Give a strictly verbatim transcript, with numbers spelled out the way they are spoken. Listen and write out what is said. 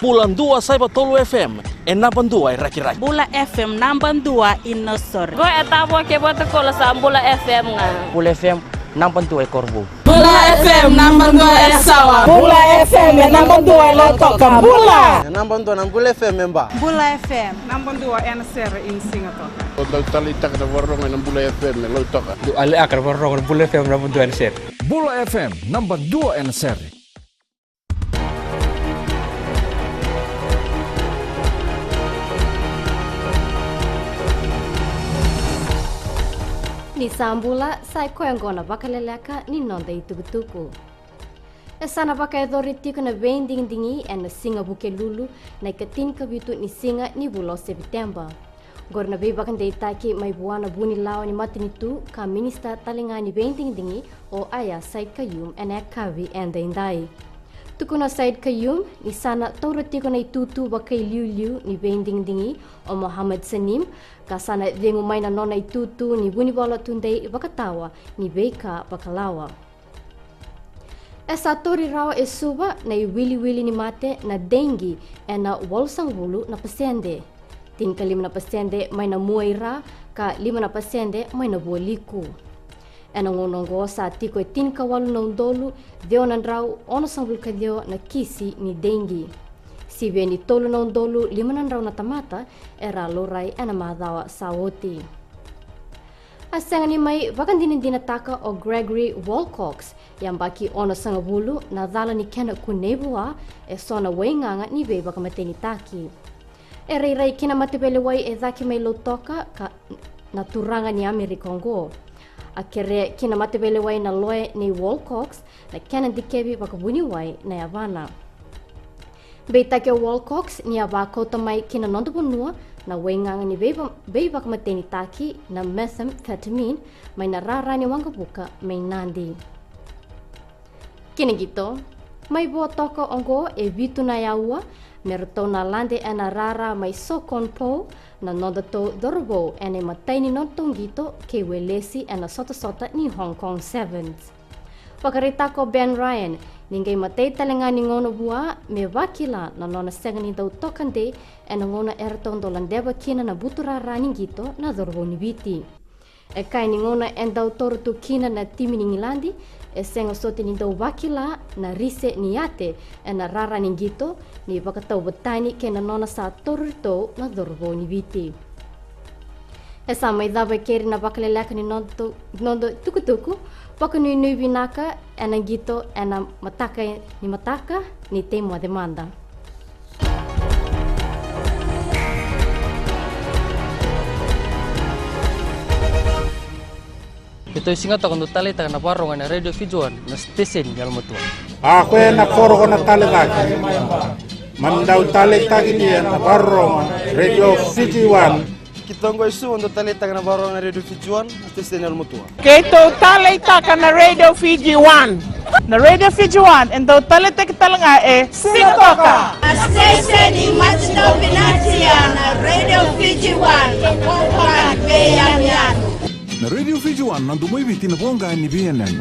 Bula dua saiva tolu F M, e naba dua e Rakiraki. Bula F M naba dua i Nausori. Qo e Tavua kei Vatukoula, sa Bula F M ga. Bula F M naba dua e Korovou. Bula F M naba dua e Yasawa. Bula F M e naba dua e Lautoka. Bula. E naba dua na Bula F M e Ba. Bula F M naba dua ena sere i Sigatoka. Au dau taleitaka na vakarorogo ena Bula F M e Lautoka. Dau taleitaka na vakarorogo ena Bula F M naba dua ena sere. Bula F M naba dua ena sere. Ni sa bula, sa i koya oqo na vakaleleka ni noda itukutuku. E sa na vakayacori tiko na veidigidigi ena siga Vukelulu, na ikatinikavitu ni siga ni vula o Seviteba. Oqori na veivakadeitaki mai vua na vunilawa ni matanitu ka minisita tale ga ni veidigidigi, o Aiyaz Sayed-Khaiyum, ena yakavi edaidai. Tukuna o Sayed-Khaiyum ni sa na taura tiko na itutu vakailiuliu ni veidigidigi o Mohammed Saneem, ka sa na cegu mai na nona itutu ni vunivola tudei vakatawa ni veika vakalawa. E sa tauri rawa e Suva na iwiliwili ni mate na dengue ena walusagavulu na pasede. Tinikalima na pasede mai na mua i ra, ka lima na pasede mai na vualiku. Ena gauna oqo sa tiko e tinikawalu na udolu ciwa na drau onosagavulu ka ciwa na kisi ni dengue. Sivia ni tolu na udolu lima na drau na tamata era a laurai ena macawa sa oti. A sega ni mai vakadinadinataka o Gregory Wilcox, yabaki onosagavulu, na cala ni kena kunei vua e so na waigaga ni veivakamatenitaki. E rairai ki na mataveilewai e cake mai Lautoka ka na turaga ni Amerika oqo. A kerea ki na mataveilewai na loya nei Wilcox na kena dikevi vakavuniwai na yavana. Beitaki o Wilcox ni a vakauta mai ki na noda vanua na waigaga ni veiva-, veivakamatenitaki na methamphetamine mai na rara ni waqavuka mai Nadi. Ki na qito, mai Vuatoka oqo e vitu na aua me ratou na lade ena rara mai Sokon Pou na nodatou cauravou ena imatai ni nodatou qito kei Welesi ena sotasota ni Hong Kong Sevens. Vakaraitaka o Ben Ryan ni qai matai tale ga ni gauna vua me vakila na nona sega ni dau toka dei ena gauna eratou dau ladeva kina na buturara ni qito na cauravou ni Viti. E kaya ni gauna e dau taura tu kina na timi ni Igiladi, e sega soti ni dau vakila na rise ni yate ena rara ni qito ni vakatauvatani kei na nona sa taura ratou na cauravou ni Viti. E sa mai cava e keri na vakaleleka ni noda, noda tukutuku, vakanuinui vinaka ena qito ena mataka ni mataka, ni tei moce mada. Keitou e Sigatoka dau taleitaka na vakarorogo ena Radio Fiji One, na siteseni yalomatua. A koya na koro ko na tale cake. Mani dau taleitaki ni ena vakarorogo Radio Fiji One. Keitou qo e Suva dau taleitaka na vakarorogo na Radio Fiji One, na siteseni yalomatua. Keitou taleitaka na Radio Fiji One. Na Radio Fiji One e dau taleitaki tale ga e Sigatoka. Na siteseni matidau vinaka na Radio Fiji One, na voqa ni veiyanuyanu. Na Radio Fiji One, na domo i Viti, na voqa ni veiyanuyanu.